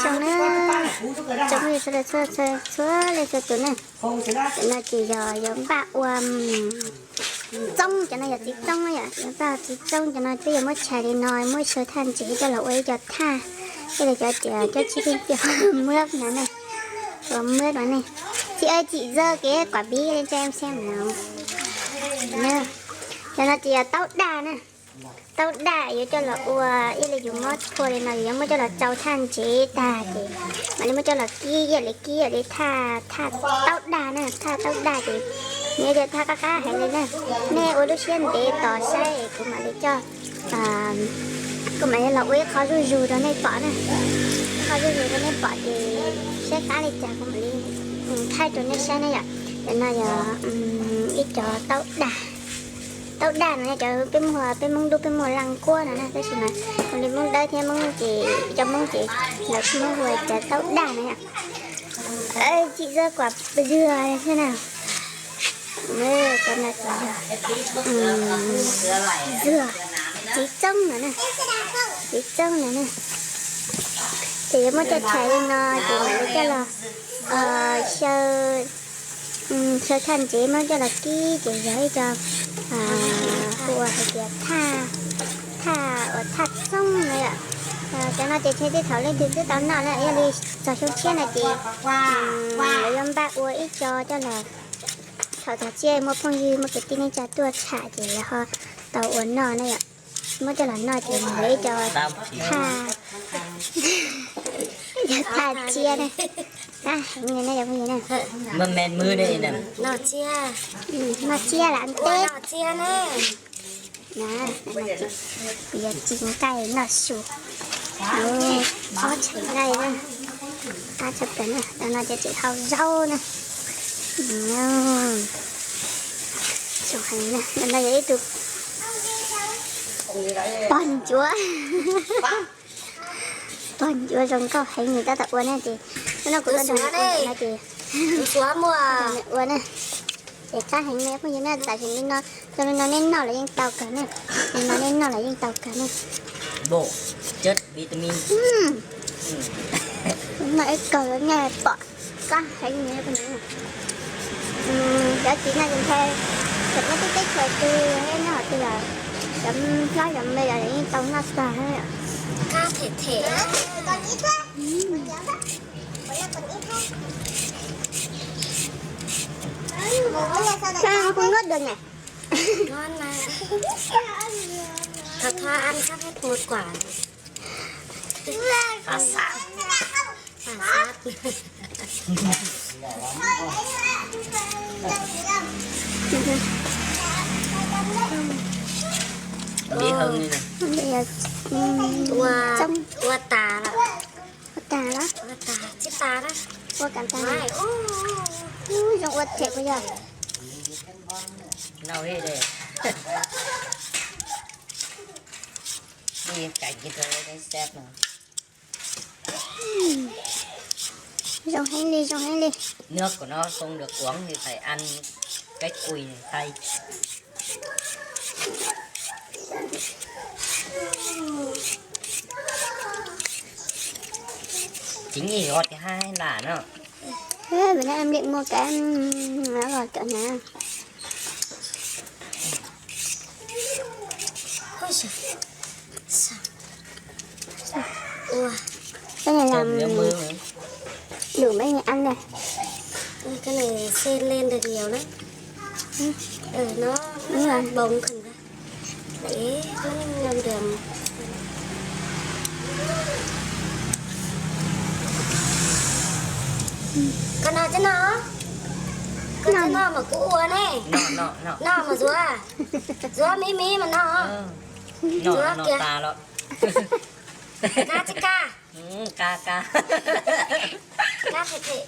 Tsoom na, tsoom phooj ywg sawv daws txhua txhua leej txhua tus na. Cov no ces yog yuav npaj ua txiv txoob, cov no yog txiv txoob na yom, yuav npaj ua txiv txoob. Cov no twb yog muab tshais li no, muab xyaw thaj ntsev coj los ua ib co thaj, ib li cov tias cov tsib pheej tiaj muab no ne, ua muab no ne. Txiv ơi, chị dơ cái quả bí lên cho em xem nào. Cov no ces yog taub daj na. Taub daj yuav coj los ua ib li yus muab phua li no, yus yuav muab coj los tsau thaj ntsev tag ces mam li muab coj los kib ib yam li kib ib yam li thaj, thaj taub daj na, thaj taub daj ces nws yog thaj qab qab heev li na. Nej ua lub siab ntev tos saib kuv mam li coj, kuv mam li los ua ib qho zuj zus rau nej pom na. Ib qho zuj zus rau nej pom ces saib qab li cas kuv mam li thaij rau nej saib na yom. Cov no yog ib co taub daj. Taub daj no yog cov peb muag, peb Hmoob Dub peb muag laj nkuab no na, tab sis mas zoo li Hmoob Dawb thiab Hmoob ces cov Hmoob ces lawv Hmoob hu ua cov taub daj no yom. Chị dơ quả dừa xem nào. Cov no ces yog dừa, txiv txoob no na, txiv txoob no na. Ces yuav muab coj tshais li no ces mam li coj los xyaw, xyaw thaj ntsev muab coj los kib ces yog ib co hu ua hais tias thaj, thaj uas thaj txoob no yom. Cov no ces ntshe tej thaum leej twg twb tau noj na, yog li txog xyoo tshiab no ces lawv yuav npaj ua ib co coj los, thaum txog tsiaj muaj phooj ywg muaj kwv tij neej tsa tuaj tsham ces lawv ho tau ua noj na yom. Muab coj los noj ces lawv ib co thaj, ib co thaj tsiaj na. Qab heev li na cov phooj ywg na. Noj tsiaj, noj tsiaj lam teb. Kuv yuav ci nqaij noj su, ob tshais nqaij na. Qab tshaj plaws na, no ces tseem hau zaub na. Zoo heev na, no yog ib tug pog ncuav. Pog ncuav zoo nkauj heev, nws tab tom ua na ces, no kuv ua no ces ua na. Ces qab heev na phooj ywg na, tam sim li no, zoo li no nej noj los yeej tau kawg ne, li no nej noj los yeej tau kawg ne. Noj ib kaug nyaj pom qab heev li. Cov txiv no ces ntshai cov nyob teb chaws twg, nyob hauv twg los cov hlob cov me los yeej tau noj tag. Qab them them. Sao không nuốt được nhỉ? Ngon mà. Thật tha ăn sắp hết một quả. Phá sản. Phá sản. Ua, ua tas lawm. Ua tas lawm. Ua tas, tsis tas lawm. Ua kam tas. Ub, zoo ua them puas yog? Zoo heev li, zoo heev li. Nước của nó không được uống thì phải ăn cái cùi này thay. Chính vì gót cái hai là nó. Thế bữa nay em định mua cái, nó vào chợ nhà. Ôi giời. Sao? Ua. Cái này làm đủ mấy người ăn đây. Ui, cái này sen lên được nhiều lắm. Ừ. Ừ, nó, nó bông khẩn ra. Để nó ngâm đường. Con no chứ no. Con chứ no mà cú ua này. No, no, no. No mà rúa. Rúa mí mí mà no. Rúa kìa. Cá chứ cá. Cá, cá. Cá thịt thịt.